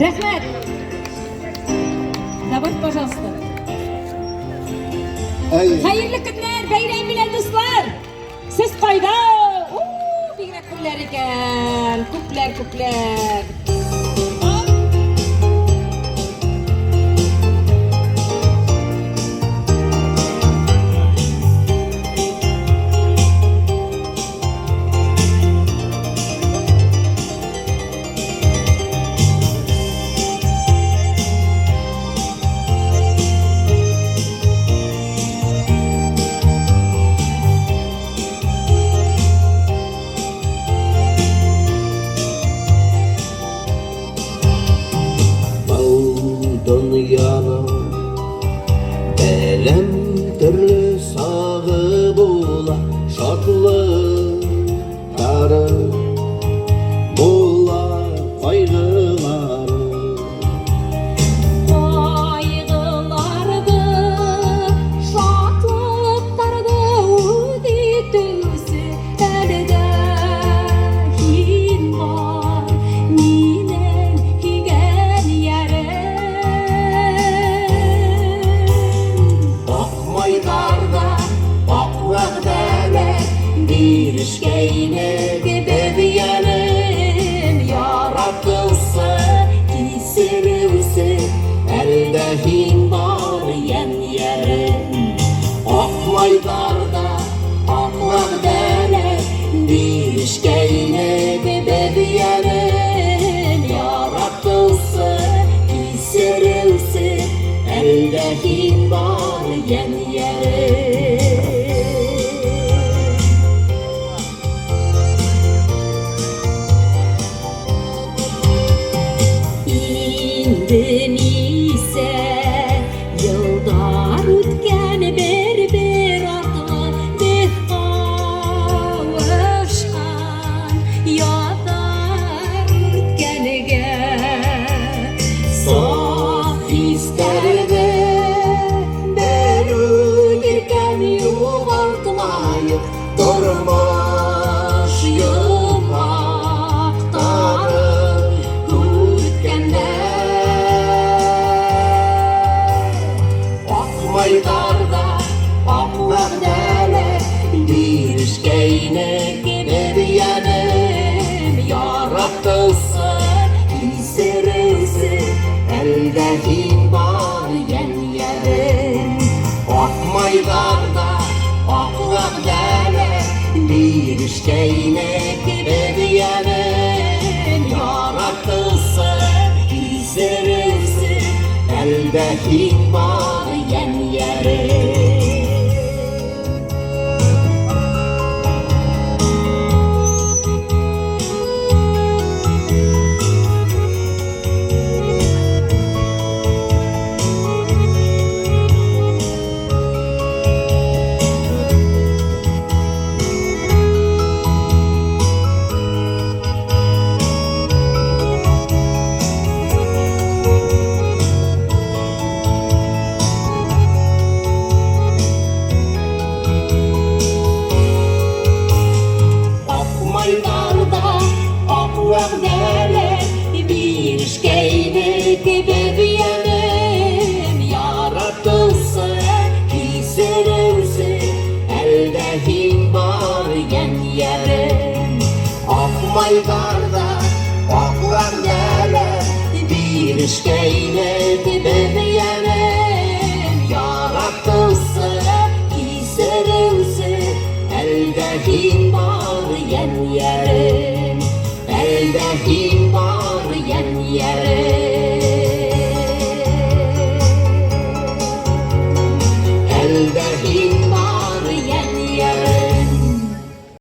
Рәхмәт. Добавь, пожалуйста. Хәерле көннәр, бәйрәм белән, дуслар! Сез кайда? У, бигрәк күпләр икән. Күпләр, күпләр. Был дөньяның Белем төрле сагы була, шатлык Тары була кайгылары. Кайгыларды, шатлыктарды үз итүсе әле дә һин бар, минем һөйгән ярым. Ак майларда ак вәгъдәләр бирешкәйнек без янем яратылса киселүсе әле дә һин бар ямь ярем. Ак майларда ак вәгъдәләр бирешкәйнек без янем яратылса киселүсе әле дә һин бар ямь ярем. Инде нисә еллар үткән бер-бер артлы без кавышкан язлар үткәнгә. Саф хисләрне бер үк югалтмаек, тормыш йомгакларын үткәндә. Ак майларда ак вәгъдәләр бирешкәйнек бер янем яратылсын кисерүсе әле дә һин бар ямь ярем. Ак майларда ак вәгъдәләр бирешкәйнек бер янем яратылсын кисерүсе әле дә һин бар ямь ярем. Ак майларда ак вәгъдәләр бирешкәйнек без янем яратылса киселүсе әле дә һин бар ямь ярем. Ак майларда ак вәгъдәләр бирешкәйнек без янем яратылса киселүсе әле дә һин бар ямь ярем.